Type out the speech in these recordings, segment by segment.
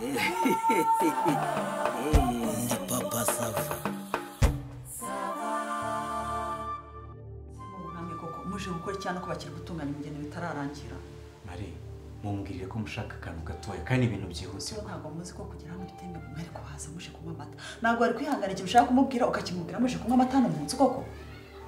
Ndi Papa Sava. Namwe koko muje gukora cyane ko bakiri gutunganya umugeni bitararangira. Mari, mumbwirire ko mushaka akantu gatoya kandi ibintu byihuse. Ntabwo muzi ko kugira hano bitemewe, mwari kuhaza muje kunywa amata. Ntabwo wari kwihangana ikintu ushaka kumubwira ukakimubwira muje kunywa amata hano mu nzu koko.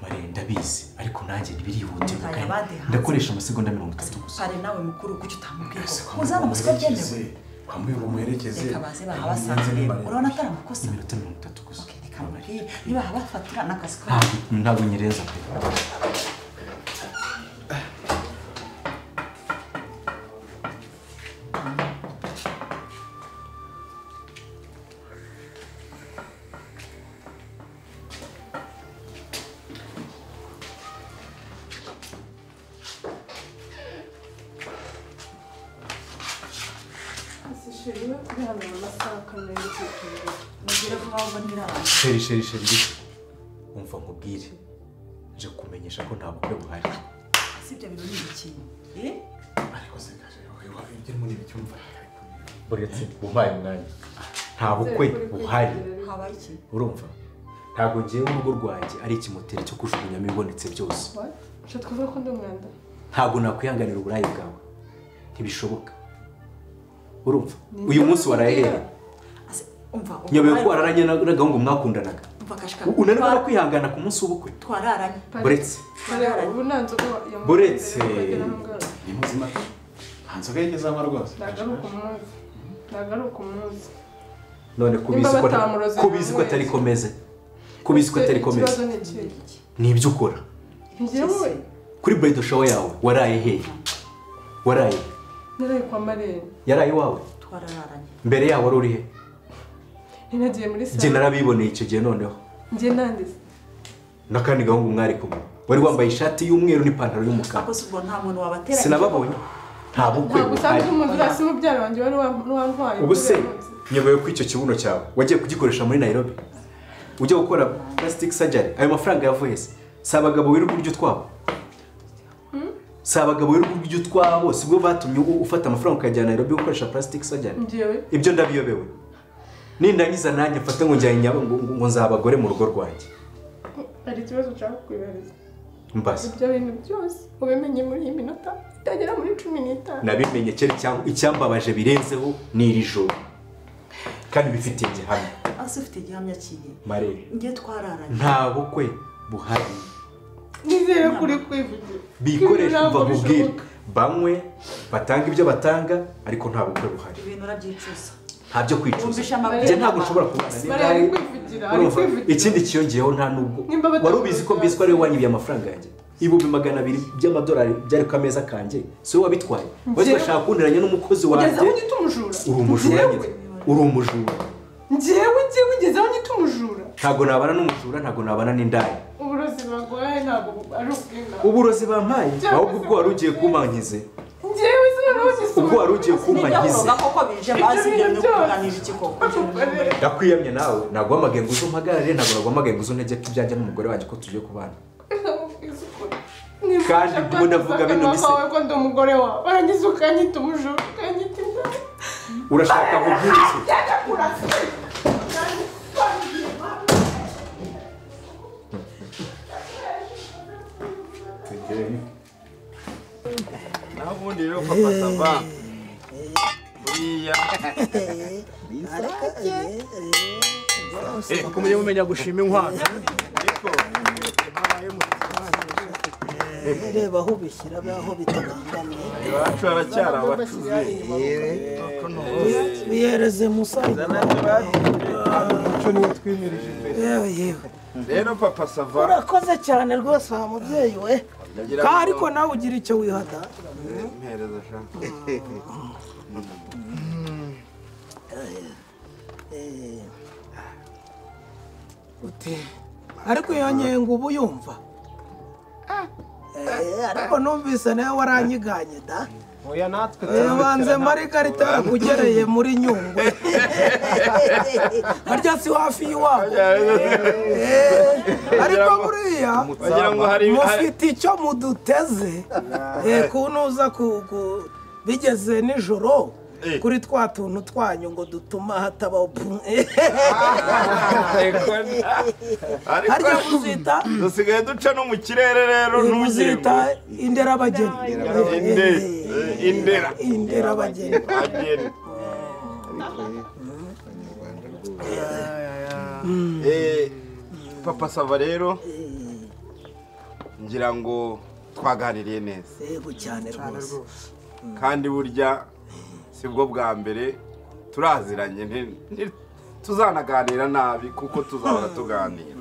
Mari, ndabizi ariko nanjye ntibirihutirwa kandi ndakoresha amasegonda 30 gusa. Pare nawe mukuru kuki utamubwira ko uzana amasiko byemewe? Kwambuye umuherekeze. Reka baze bahabasanze rero. Urabona atari amakosa. Iminota 30 gusa. Okay, reka mubwire niba habafatira n'akazi kabo. Ntabwo nyereza pe. Sheri sheri sheri, umva nkubwire nje kumenyesha ko nta bukwe buhari. Sibyo bintu ni ibiki? Ariko se kaje ibyo muri bicyumva buretse bumpaye umwanya. Nta bukwe buhari. Habaye iki? Urumva ntabwo ngiye urugo rwanjye ari ikimoteri cyo kujugunyamo ibibonetse byose. Ushatse kuvuga ko ndi umwanda? Ntabwo nakwihanganira uburayi bwawe, ntibishoboka. Urumva uyu munsi waraye Umva nyobewe ko wararanye n'agahungu mwakundanaga. Unanirwa no kwihangana ku munsi w'ubukwe. Twararanye. Buretse. Buretse. Ni muzima. Nta nzoga yigeze anywa rwose. Ntabwo ari ukumuzi. None kubizi ko atari komeze. Kubizi ko atari komeze. Ni ibyo ukora. Kuri bridal shower yawe waraye he? Waraye. Naraye kwa Marene. Yaraye iwawe? Twararanye. Mbere yawe wari uri he? Nagiye muri salo. Njye narabiboneye icyo gihe noneho. Njye nandise. N'akandi gahungu mwari kumwe. Wari wambaye ishati y'umweru n'ipantaro y'umukara. Ako si ubwo nta muntu wabatera. Sinababonye. Nta bukwe. Ntabwo usanzwe umuntu urasi mubyara wanjye wari wantwaye. Ubu se nyobewe ko icyo kibuno cyawe wagiye kugikoresha muri Nairobi. Ujya gukora plastic surgery. Ayo mafaranga yavuye se? Si abagabo wirirwa urya utwabo. Si abagabo wirirwa urya utwabo sibwo batumye ufata amafaranga ukajyana Nairobi gukoresha plastic surgery. Ibyo ndabiyobewe. Nindangiza nanjye mfate ngo njyanye ngo nzabagore mu rugo rwanjye. Hari ikibazo nshaka kukwibariza. Mbaza. Ibyo bintu byose ubimenye muri iyi minota itagera muri 15. Nabimenye kera cyangwa icyambabaje birenzeho ni iri joro. Kandi bifitiye igihamya. Ase ufite igihamya kiye? Mare. Ngiye twararanye. Nta bukwe buhari. Nizere kuri kwivugira. Bikoresha umva nkubwire. Banywe batanga ibyo batanga ariko nta bukwe buhari. Ibintu urabyicuza. Ntabyo kwicuza. Njye ntabwo ushobora kubana n'indaya. Ikindi kiyongeyeho nta nubwo wari ubizi ko mbiswa ari wanyibiye amafaranga yanjye $200 by'amadolari byari ku ameza kanjye, si wowe wabitwaye. Wowe washaka kunteranya n'umukozi wanjye. Uri umujura nyine. Uri umujura. Njyewe ugezeho nyita umujura. Ntabwo nabana n'umujura, ntabwo nabana n'indaya. Uburozi baguhaye ntabwo ari ubw'inka. Uburozi bampaye ahubwo ubwo wari ugiye kumankize. Ubwo wari ugiye kumpangize. Ndakwiyamye nawe, naguhamagaye ngo uze umpagarare, ntabwo naguhamagaye ngo uze untegeke ibyanjye n'umugore wanjye ko tugiye kubana. Kandi ndimo ndavuga bino bise. Ko ndi umugore wawe, warangiza ukanyita umujura, ukanyita indaya. Urashaka nkubwire iki? Naho ubundi rero Papa Sava buriya kumenya mumenya gushima inkwano. Reba aho ubishyira aho bitabangamiye. Iwacu haracyari abacuzi. Bihereze musaza. Umuco niwo twimirije imbere. Yewe yewe. Rero Papa Sava urakoze cyane rwose wa mubyeyi we. Ariko nawe ugira icyo wihata. Mpereza sha. Uti ariko iyo nyengo ubu yumva. Ariko numvise nawe waranyiganye da. Oya natwe banze Marigarita yakugereye muri Nyungwe. Harya si hafi y'iwabo. Ariko buriya mufite icyo muduteze kunuza bigeze nijoro Kuri twa tuntu twanyu ngo dutuma hatabaho. Harya muzita dusigaye duca no mu kirere rero ntuzita inderabageni. Indera inderabageni. Papa Sava rero ngira ngo twaganiriye neza. Yego cyane rwose. Kandi burya sibwo bwa mbere turaziranye, tuzanaganira nabi kuko tuzahora tuganira.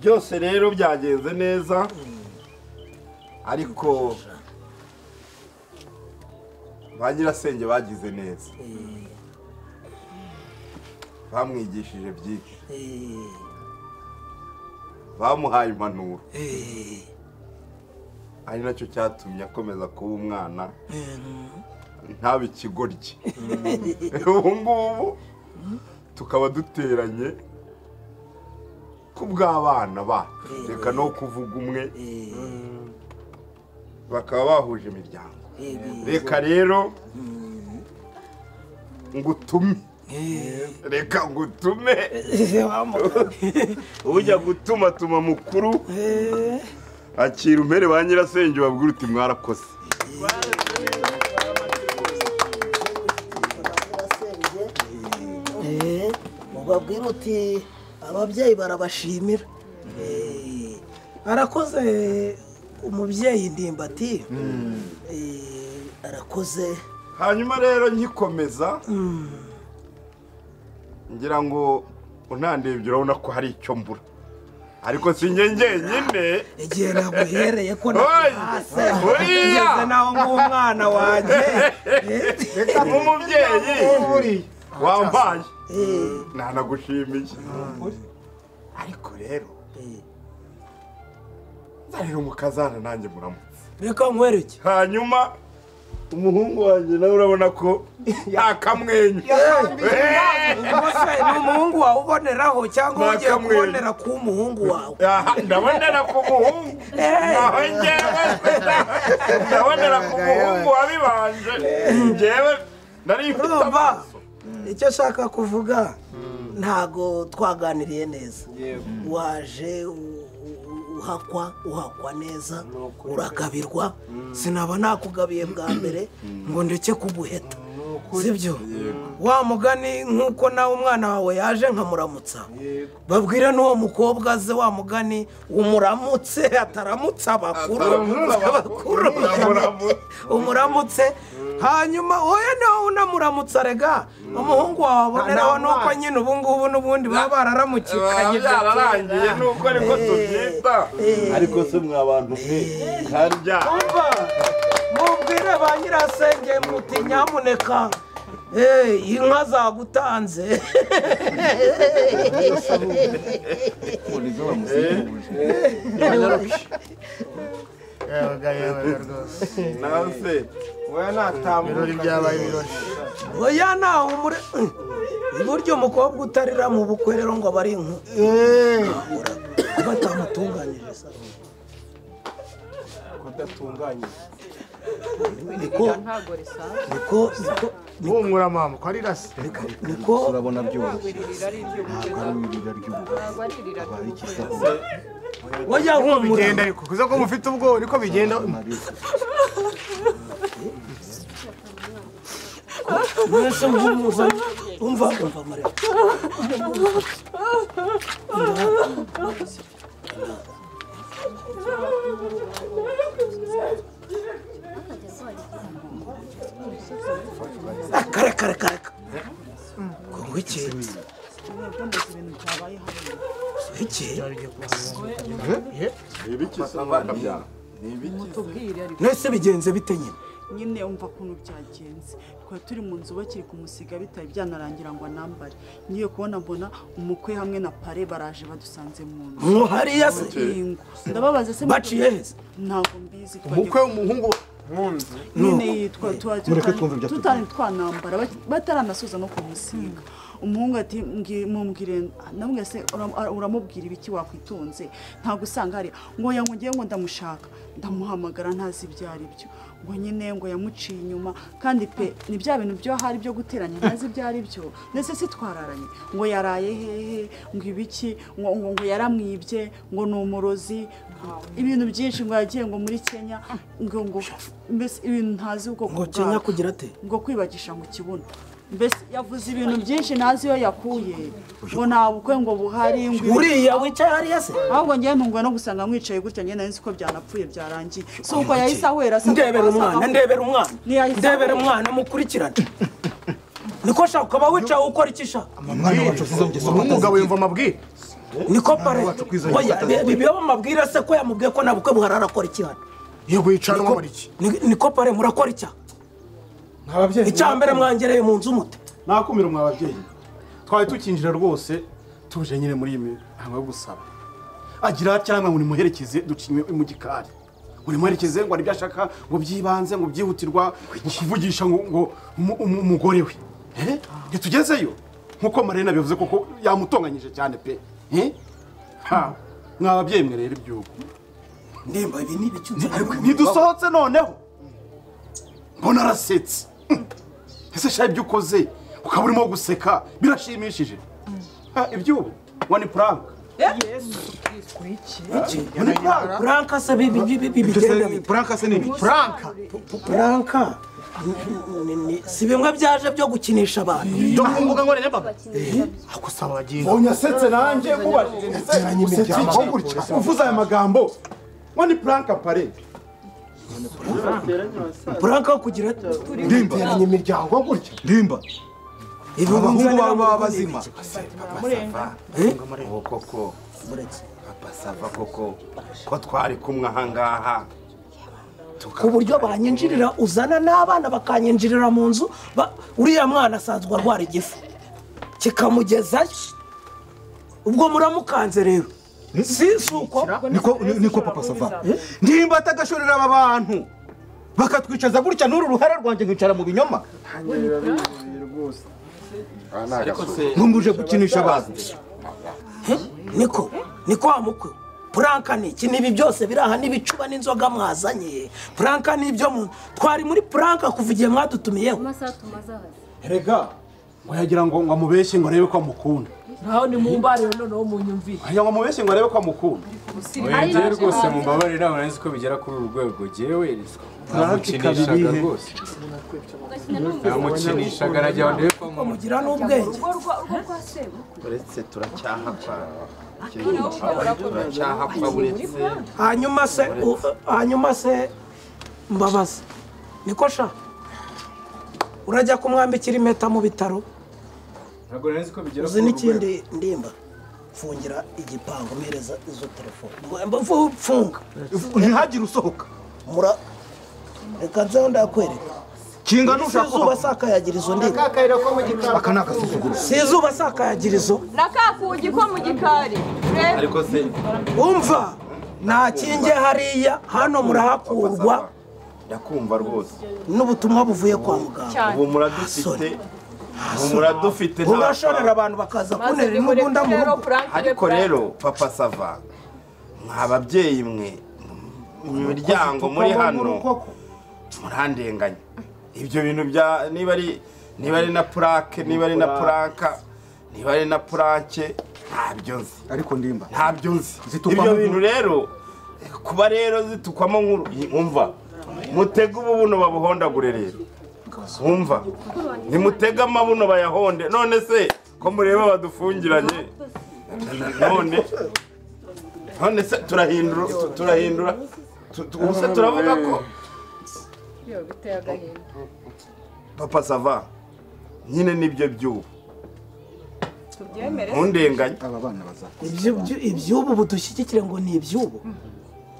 Byose rero byagenze neza, ariko ba nyirasenge bagize neza, bamwigishije byinshi, bamuhaye impanuro, ari nacyo cyatumye akomeza kuba umwana ntabe ikigoryi. Ubu ngubu tukaba duteranye kubw'abana bacu, reka no kuvuga umwe, bakaba bahuje imiryango. Reka rero ngutume, reka ngutume, ujya gutuma tuma mukuru akira umpere ba nyirasenge babwira uti mwarakoze. Ubabwira uti ababyeyi barabashimira. Arakoze umubyeyi Ndimbati, arakoze. Hanyuma rero nkikomeza ngira ngo unandebye urabona ko hari icyo mbura, ariko si njye njyenyine. Igihe naguhereye ko nageze naho nk'umwana wanjye nk'umubyeyi wambaye nanagushimiye. Ariko rero nzarira umukazana nanjye muramutse. Reka nkwereke. Hanyuma umuhungu wanjye nawe urabona ko yakamwenyu. Ni umuhungu wawe uboneraho cyangwa ugiye kubonera ku muhungu wawe? Ndabonera ku muhungu, naho njyewe ndabonera ku muhungu wabibanje. Njyewe nari mfite amaso. Icyo nshaka kuvuga, ntago twaganiriye neza. Waje uhakwa, uhakwa neza, uragabirwa. Sinaba nakugabiye bwa mbere ngo ndeke kuguheta, sibyo? Wa mugani nkuko nawe umwana wawe yaje nkamuramutsa, babwire n'uwo mukobwa aze wa mugani umuramutse, ataramutsa abakuru, umuramutse. Hanyuma oya nawe unamuramutsa rega umuhungu wawe aboneraho nuko nyine ubu ngubu n'ubundi baba bararamukikanye byararangiye nuko ariko tubyita. Ariko se mwa bantu mwe harya mubwire ba nyirasenge muti nyamuneka inka zagutanze. Oya nawe umure buryo umukobwa utarira mu bukwe rero ngo abari inku batamutunganyije kudatunganyije. Niko niko niko mama ko ari rase niko urabona byoroshye, ntabwo ari irira ry'ubukwe. Oya humura bigenda, ariko kuza ko mufite ubwo niko bigenda. Mwese muhumuza umva umva mare. Kare kare kare. Ngo iki? Iki? Ibiki Nese bigenze bite nyine? Nyine umva kuntu byagenze. Twari turi mu nzu bakiri kumusiga bitari byanarangira ngo anambare. Ngiye kubona mbona umukwe hamwe na pare baraje badusanze mu nzu. Ngo hariya se? Ndababaza se baciye heza? Ntabwo mbizi. Umukwe umuhungu Nyine yitwa tutari twanambara bataranasoza no kumusiga. Umuhungu ati mumbwire namwe se uramubwira ibiki wakwitunze ntago usanga hari ngo yangugiye ngo ndamushaka ndamuhamagara ntazi ibyo ari byo ngo nyine ngo yamuciye inyuma kandi pe ni bya bintu byo hari byo guteranya ntazi ibyo ari byo ndetse si twararanye ngo yaraye hehe ngo ibiki ngo ngo yaramwibye ngo ni umurozi ibintu byinshi ngo yagiye ngo muri Kenya ngo ngo mbese ibintu ntazi ubwo ngo Kenya kugira ate ngo kwibagisha ngo kibuno mbese yavuze ibintu byinshi ntazi iyo yakuye ngo nta bukwe ngo buhari ngo uriya wicaye hariya se ahubwo ngiye ntungwe no gusanga mwicaye gutya ngiye nari nzi ko byanapfuye byarangiye si uko yahise ahwera se ndebera umwana ndebera umwana ndebera umwana mukurikirane niko shaka ukaba wicaye ukora iki sha umwana wacu umugabo yumva amabwire niko pare oya biba amabwire se ko yamubwiye ko nta bukwe buhari arakora iki hano yego yicara muri iki niko pare murakora icya icya mbere mwangereye mu nzu mute nakumira mwa babyeyi twari tukinjira rwose tuje nyine muri iyi mihango yo gusaba agira cyangwa ngo nimuherekeze ducinywe mu gikari ngo nimuherekeze ngo ari ibyo ashaka ngo byibanze ngo byihutirwa kuvugisha ngo umugore we ntitugezeyo nkuko Marina bivuze koko yamutonganyije cyane pe mwa babyeyi mwe rero ibyubu ndemba ibi ni ibicyutse ntidusohotse noneho mbona arasetse ese sha ibyo ukoze ukaba urimo guseka birashimishije ibyubu ngo ni prank prank se bigenda prank se ni prank prank si bimwe byaje byo gukinisha abantu byo ku mbuga nkoranyambaga akusaba bagiye unyasetse nanjye mubajije ndetse uvuze aya magambo ngo ni prank pare prank kugira ndimba imiryango gutya ndimba abahungu baba bazima ubu koko Papa Sava koko ko twari kumwe aha ngaha ku buryo banyinjirira uzana n'abana bakanyinjirira mu nzu uriya mwana asanzwe arwara igifu kikamugezayo ubwo muramukanze rero si uko niko Papa Sava ndimba atagashorera aba bantu bakatwicaza gutya n'uru ruhara rwanjye nkicara mu binyoma nkumbuje gukinisha abantu niko niko wa mukwe puranka ni iki nibi byose biraha n'ibicuba n'inzoga mwazanye puranka n'ibyo mu twari muri puranka kuva igihe mwadutumiyeho rega ngo yagira ngo amubeshye ngo arebe ko amukunda ntaho ni mumbarire noneho munyumvire ngo amubeshye ngo arebe ko amukunda oya rwose mumbabarire ntabwo nari nzi ko bigera kuri uru rwego jyewe namukinishaga rwose namukinishaga aragira ngo ndebe ko mugira n'ubwenge uretse turacyahapfa turacyahapfa uretse hanyuma se mbabaza niko sha urajya kumwambikira impeta mu bitaro uzi n'ikindi ndimba fungira igipangu mpereza izo telefone funga ntihagire usohoka reka nzeho ndakwereka kinga nushaka izuba sakayagira izo ndimba aka ni agasuzuguro si izuba sakayagira izo nakakugi ko mu gikari ariko se umva nta kinge hariya hano murahakurwa ndakumva rwose n'ubutumwa buvuye kwa muganga ubu muradufite muradufite urashorera abantu bakaza kunera intugunda mu rugo ariko rero Papa Sava mwa babyeyi mwe mu miryango muri hano murandenganya ibyo bintu bya niba ari na purake niba ari na puranka niba ari na puranke ntabyo nzi ariko ndimba ntabyo nzi ibyo bintu rero kuba rero zitukwamo nkuru umva mutege ubu buno babuhondagure rero wumva nimutege amabuno bayahonde none se ko mureba badufungiranye none se turahindura ubu se turavuga ko Papa Sava nyine nibyo by'ubu ntundenganye iby'ubu budushyigikire ngo ni iby'ubu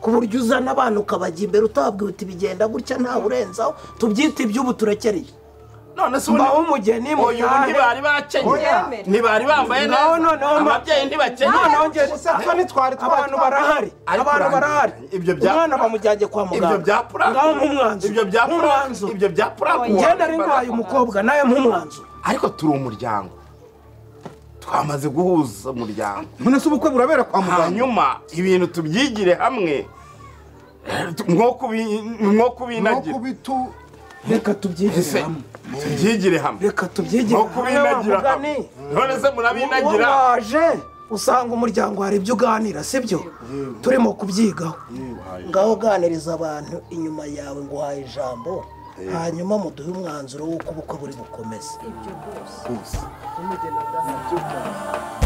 ku buryo uzana abantu ukabajya imbere utababwira uti bigenda gutya nta burenzaho tubyite iby'ubu turekereye None se mbaho umugeni uyu ntibari bakenyeye, ntibari bambaye neza, ababyeyi ntibakenyeye. Noneho njye abantu barahari, abantu barahari. Umwana bamujyanye kwa muganga. Ibyo bya prank. Ngaho nk'umwanzuro. Ibyo bya prank. Ibyo bya prank. Njye nari nguhaye umukobwa nawe nk'umwanzuro. Ariko turi umuryango. Twamaze guhuza umuryango. None se ubukwe burabera kwa muganga? Hanyuma ibintu tubyigire hamwe. Nko kubinagira. Reka tubyigire hamwe. Tubyigire hamwe. Reka tubyigire hamwe. None se murabinagira. Waje usanga umuryango hari ibyo uganira, sibyo? Turimo kubyigaho. Ngaho uganiriza abantu inyuma yawe ngo uhaye ijambo, hanyuma muduhe umwanzuro w'uko ubukwe buri bukomeze. Ibyo rwose. Ibyo rwose.